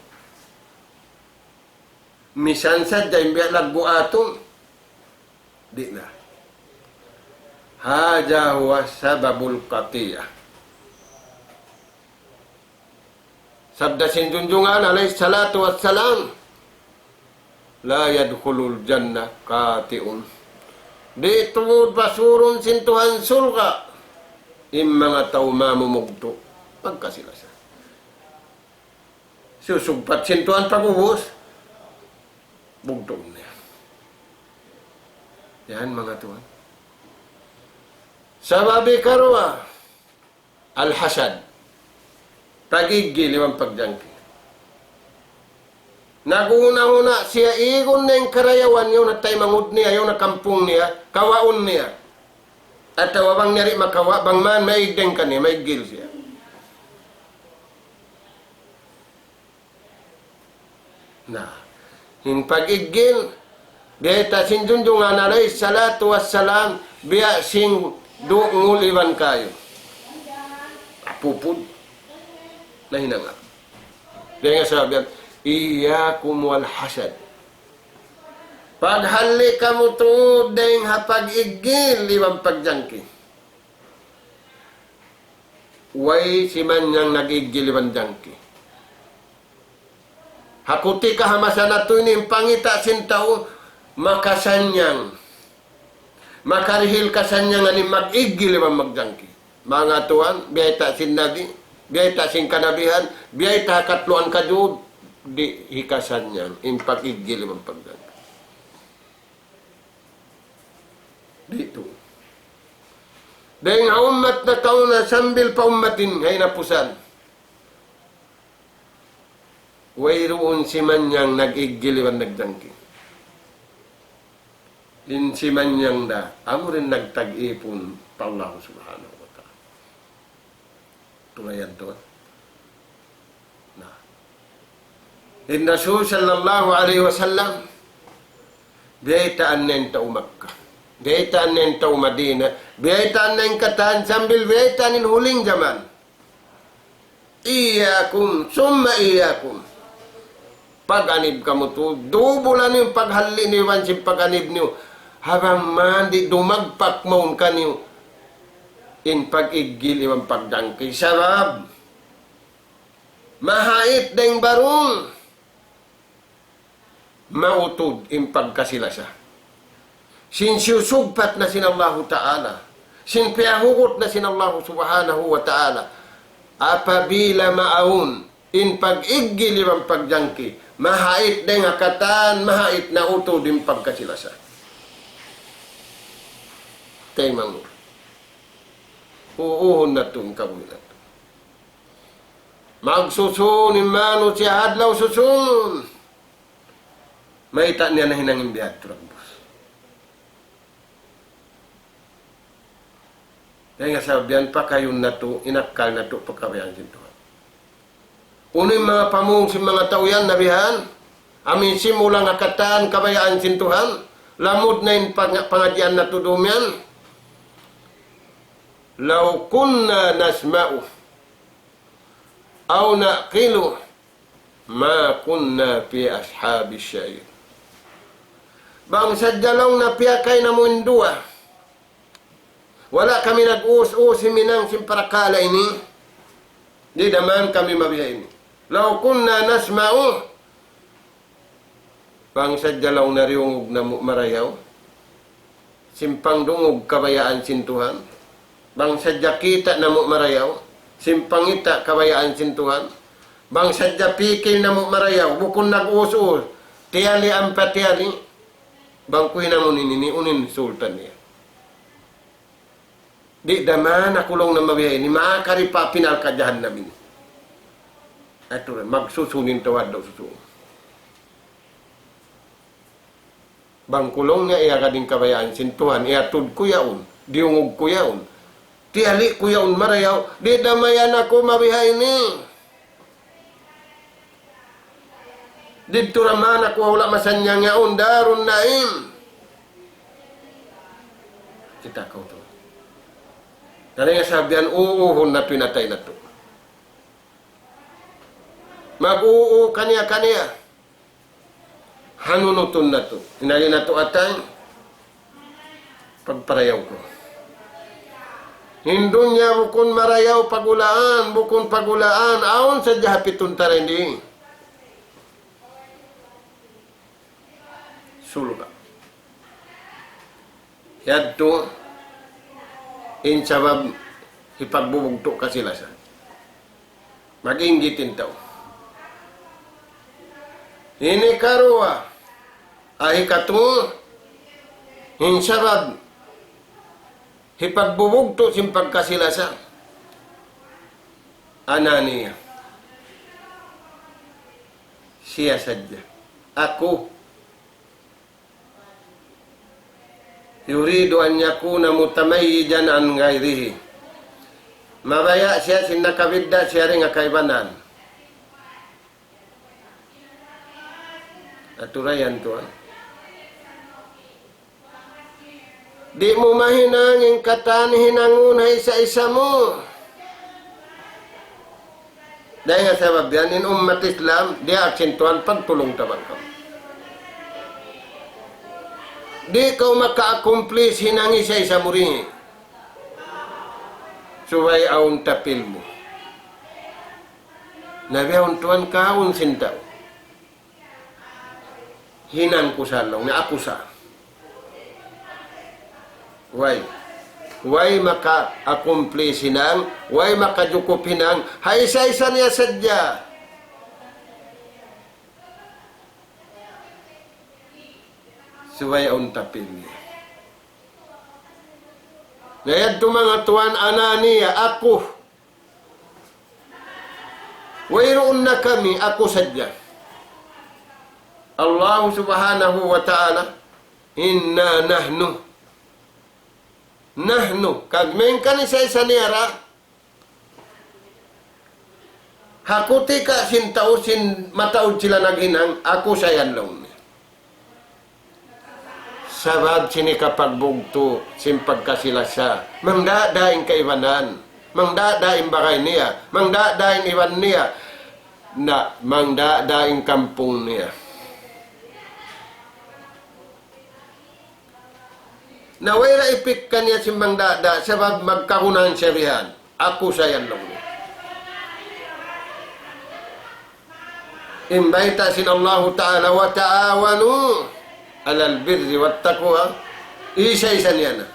Misan sadja in biya' laggu' atum, di' na. هذا هو سبب القطيعة. Sabda sin Junjungan alayhi salatu wassalam, لا يدخل الجنة قاطع. Di' tuud pasurun sin Tuhan surga' in manga tau mamumugtu' pagkasi-lasa. Susugpat sin Tuhan pag'ubus, bugtuun niya. Yan, manga tuwan. Sabab ikaruwa, al-hasad. Pag-iggil iban pagjangki. Naghuna-huna siya, igun na in karayawan, yaun na taymanghud niya, yaun na kampung niya, kawaun niya. Atawa bang niya di' makawa', bang man maig dayn kaniya, maiggil siya. Na, in pag-iggil, biyayta' sin Junjungan alayhi salatu wassalam, biya' sin dungul iban kayu. Apupud. Nahinang aku. Dayn ha sabab yan, إياكم والحسد. Paghalli' kamu tuud dayn ha pag-iggil iban pagjangki. Way simanyang nag-iggil iban jangki. Ha kutika ha masa natu' ini in pangita' sin tau makasanyang. Makarihil kasanyangan in mag-iggil iban magjangki. Manga tuwan, biyayta' sin Nabi, biyayta' sin kanabihan, biyayta' ha katluan kajud, di' hikasanyang in pag-iggil iban pagjangki. Di' tuud. Dayn ha ummat nakauna sambil pa ummat ini, ha hinapusan. Wayruun simanyang nag-iggil iban nagjangki. In simanyang da, amu in nagtag-ipun pa Allah Subhanahu wa Ta'ala. Tulayan tuud. Na. In Rasul sallallahu alayhi wasallam, biyaytaan niya in tau Makkah. Biyaytaan niya in tau Madinah. Biyaytaan niya in katan sambil biyaytaan in huling jaman. إياكم ثم إياكم. Pag-anib kamu tuud, dubulan niyu in paghalli' niyu iban sin pag-anib niyu. Ha bang man di' dumagpak mawn kaniyu in pag-iggil iban pagjangki. Sabab, mahait dayn barung mautud in pagkasi-lasa. Sin siyusugpat na sin Allahu Ta'ala. Sin piyahugut na sin Allahu Subhanahu wa Ta'ala. Apabila maawn in pag-iggil iban pagjangki, mahait dayn ha katan, mahait na utud in pagkasi-lasa. Taymanghud. Uuhun natu' in kabuhi' natu'. Magsusun in manusiya' ha adlaw susun. Mayta' niya nahinang in bihadtu dagbus. Dayn ha sabab yan pakayun natu', in akkal natu' pa kabayaan sin Tuhan. Unu in manga pamung sin manga tau yan, nabihan, amu in simulang ha katan kabayaan sin Tuhan, lamud na in pang-, pangadjian natu' dum yan. لو كنا نسمع أو نعقل ما كنا في أصحاب السعير. Bang sadja laung na piyakay namu' in duwa, wala' kami nag-us-us himinang sin parakala' ini, di' da man kami mabiya' ini. لو كنا نسمع Bang sadja laung na diyungug namu' marayaw, sin pangdungug kabayaan sin Tuhan. Bang sadja kita' namu' marayaw, sin pangita' kabayaan sin Tuhan. Bang sadja pikil namu' marayaw, bukun nag-us-us, tiyali' ampa tiyali'. Bang kuy namu' ini, ini, unu in sultan niya. Di' da man aku laung na mabiya' ini, makari pa pinal ka jahannam ini. Atu, magsusun in tau adlaw susun. Bang ku laung niya, iyagad in kabayaan sin Tuhan, iyatud ku yaun, diyungug ku yaun, tiyali' ku yaun marayaw, di' da mayan aku mabiya' ini. Didtu ra man aku ha hula' masannyang yaun, Darun Naim. Kita' kaw tuud. Dayn ha sabab yan, uuhun natu' in atay natu'. Mag-uu kaniya-kaniya. Hanunutun natu'. In agi natu' atay, pagparayaw ku. In dunya bukun marayaw pagulaan, bukun pagulaan, awn sadja ha pituntaran di. Surga'. Yadtu in sabab hipagbubugtu' kasilasan. Mag-inggit in tau. Ini karuwa, ahi katu, in sabab hipagbubugtu' sin pagkasi-lasa. Ananiya. Siya sadja. Aku. يريد أن يكون متميزا عن غيره. Mabaya' siya sin nakabidda' siya dayn ha kaibanan. Aturan yan tuwan. Di' mu mahinang in katan hinangun ha isa-isa mu. Dayn ha sabab yan, in ummat Islam, diyaak sin Tuhan pagtulung-tabangan. Di' kaw maka-accomplish hinang isa-isa mu ri. Subay awn tapil mu. Na bihaun tuwan kaun sin tau. Hinang ku sa laung niya, aku sa. Way. Way maka-accomplish hinang, way makajukup hinang, ha isa-isa niya sadja. Subay awn tapil niya. Na yadtu manga tuwan, ananiya, aku. Wayruun na kami, aku sadja. Allah subhanahu wa ta'ala, إنا نحن. Nahnu, kami, malayngkan isa-isa niya ra. Ha kutika sin tau sin mataud sila naghinang, aku sa yan laung niya. Sabab sin hikapagbugtu' sin pagkasi-lasa. Mangdada in kaibanan. Mangdada in bagay niya. Mangdada in iban niya. Na, mangdada in kampung niya. Na way ra ipikkan niya sin mangdada, sabab magkagunahan siya bihan. Aku sa yan laung niya. In bayta' sin Allahu Ta'ala, وتعاونوا على البر والتقوى. Isa-isa niya na.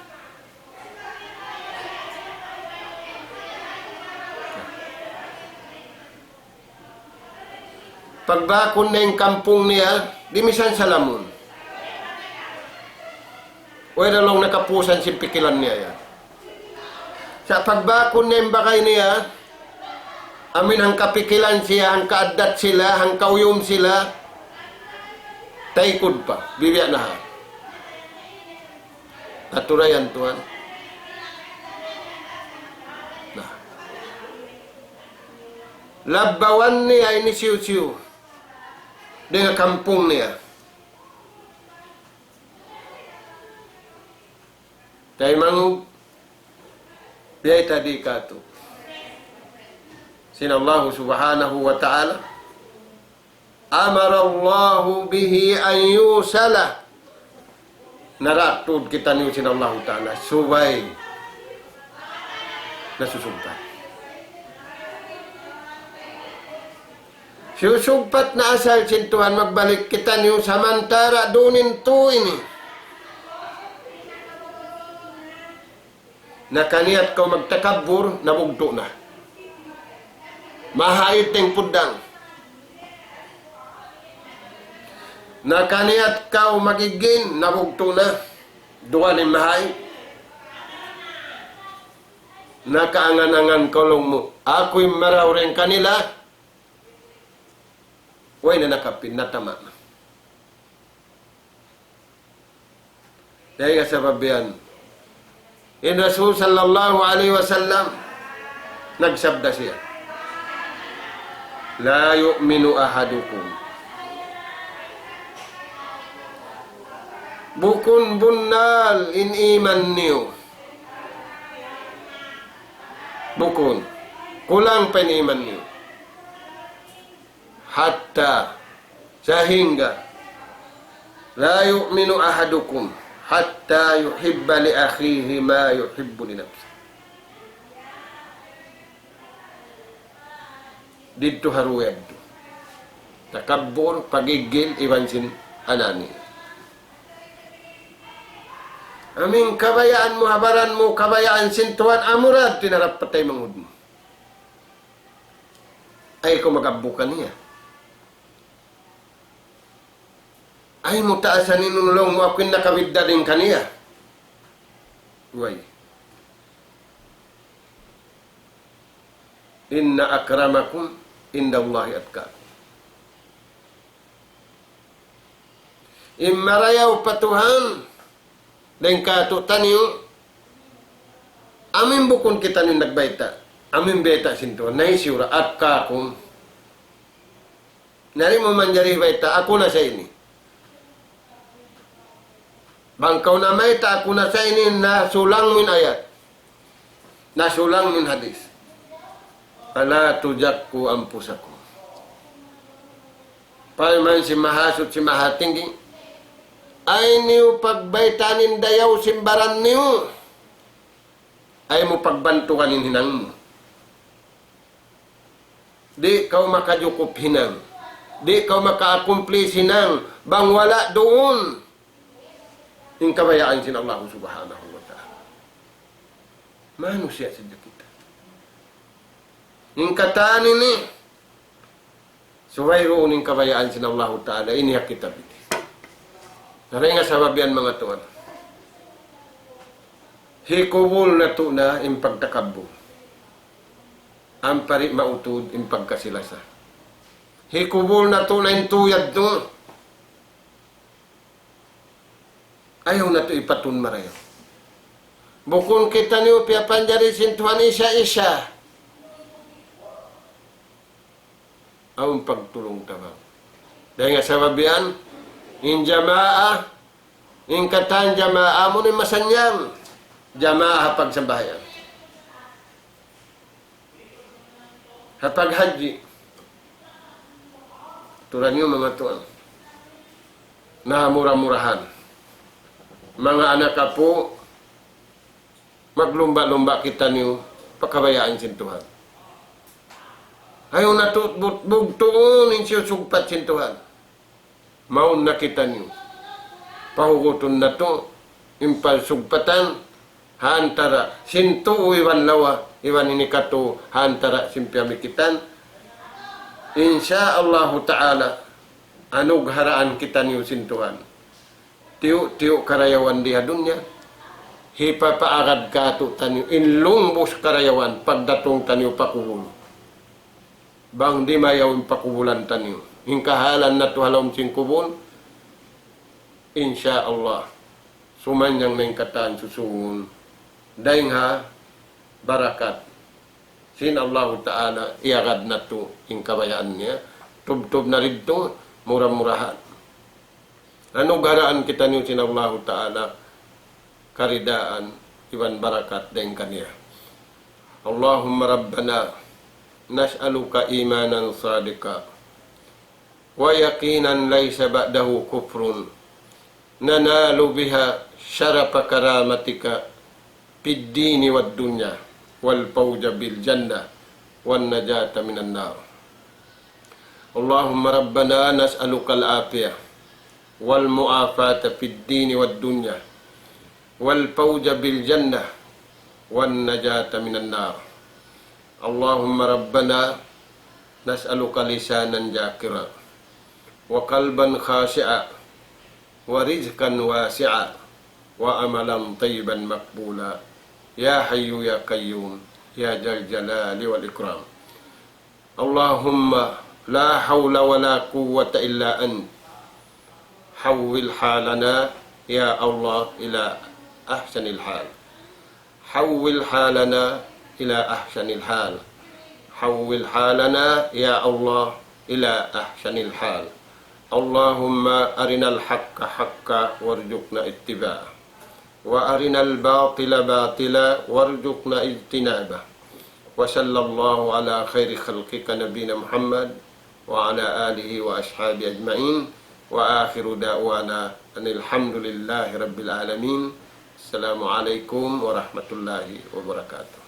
Pagbakun na in kampung niya, di' misan salamun. Way da laung nakapusan sin pikilan niya yan. Sa' pagbakun na in bagay niya, amin hangkapikilan siya, hangkaaddat sila, hangkauyum sila, taykud pa, bibiya' na ha. Aturan yan, tuwan. Na. Labbawan niya ini siyu-siyu. Dayn ha kampung niya. Taymanghud, biyayta' di' katu'. Sin Allah subhanahu wa ta'ala. أمر الله به أن يوصل. Naratud kitaniyu sin Allahu Ta'ala, subay nasusugpat. Susugpat na asal sin Tuhan magbalik kitaniyu samantara' duun in tū ini. Nakaniyat kaw magtakabbur, nabugtu' na. Mahait in puddang. Nakaniyat kaw magigin, nabugtu' na. Duwa in mahait. Nakaangan-angan kaw laung mu, aku in marayaw dayn kanila. Way na nakapin, natama' na. Dayn ha sabab yan, in Rasul sallallahu alayhi wasallam, nagsabda siya, لا يؤمن أحدكم. Bukun bunnal in iman niyu. Bukun. Kulang pa in iman niyu. Hatta, sahingga, لا يؤمن أحدكم حتى يحب لأخيه ما يحب لنفسه. Didtu ha duwa yadtu. Takabbur, pagigil, iban sin anani. Amu in kabayaan mu, ha baran mu, kabayaan sin Tuhan, amura yadtu in harap pa taymanghud mu. Ayaw kaw mag-abbu kaniya. Ayaw mu taasan in laung mu, aku in nakabidda' dayn kaniya. Way. إن أكرمكم عند الله أتقاكم. In marayaw pa Tuhan, dayn kātu'niyu, amu in bukun kitaniyu nagbayta', amu in bayta' sin Tuhan, na hisiyu ra, أتقاكم. Na di' mu manjari bayta', aku na sa ini. Bang kaw namayta' aku na sa ini, na sulang mu in ayat. Na sulang mu in hadith. فلا تزكوا أنفسكم. Parman sin Mahasuchi Mahatinggi, ayaw niyu pagbaytaan in dayaw sin baran niyu. Ayaw mu pagbantugan in hinang mu. Di' kaw makajukup hinang. Di' kaw maka-accomplish hinang bang wala' duun in kabayaan sin Allah Subhanahu wa Ta'ala. Manusiya' sadja kita. In katan ini, subay duun in kabayaan sin Allahu Ta'ala, ini ha kita bihadtu. Na dayn ha sabab yan, manga tuwan, hikubul natu' na in pagtakabbur. Ampa di' mautud in pagkasi-lasa. Hikubul natu' na in tuyad tu. Ayaw natu' ipatun marayaw. Bukun kitaniyu piyapanjari sin Tuhan isa-isa. Awn pagtulung-tabang. Dayn ha sabab yan, in jamaa, in katan jamaa, amu in masannyang jamaa ha pagsambahayang. Ha paghajji. Aturan niyu manga tuwan. Na mura-murahan. Manga anak apu', maglumba'-lumba' kitaniyu pa kabayaan sin Tuhan. Ayaw natu' but-, bugtuun in siyusugpat sin Tuhan. Mawn na kitaniyu. Pahugutun natu' in pagsugpatan ha antara' sin tuu iban lawa, iban ini katu' ha antara' sin piyamikitan. Insya Allahu Ta'ala, anugharaan kitaniyu sin Tuhan. Tiyu'-tiyu' karayawan di ha dunya, hipapaagad kātu'niyu in lumbus karayawan pagdatung taniyu pa kubul. Bang dimayaw in pakubulan taniyu, in kahalan natu' ha lawm sin kubul, insya Allah, sumannyang na in katan susūngun. Dayn ha barakat sin Allahu Ta'ala, iyagad natu' in kabayaan niya. Tubtub na didtu, mura-murahan anugharaan kitaniyu sin Allahu Ta'ala karidaan iban barakat dayn kaniya. اللهم ربنا نسألك إيمانا صادقا ويقينا ليس بعده كفر ننال بها شرف كرامتك في الدين والدنيا والفوز بالجنة والنجاة من النار. اللهم ربنا نسألك العافية والمعافاة في الدين والدنيا والفوز بالجنة والنجاة من النار. اللهم ربنا نسألك لسانا ذاكرا وقلبا خاشعا ورزقا واسعا وعملا طيبا مقبولا يا حي يا قيوم يا ذا الجلال والإكرام. اللهم لا حول ولا قوة إلا أنت. حول حالنا يا الله إلى أحسن الحال. حول حالنا إلى أحسن الحال. حول حالنا يا الله إلى أحسن الحال. اللهم أرنا الحق حقا وارزقنا اتباعه، وأرنا الباطل باطلا وارزقنا اجتنابه. وصلى الله على خير خلقك نبينا محمد وعلى آله وأصحابه أجمعين. وآخر دعوانا أن الحمد لله رب العالمين. السلام عليكم ورحمة الله وبركاته.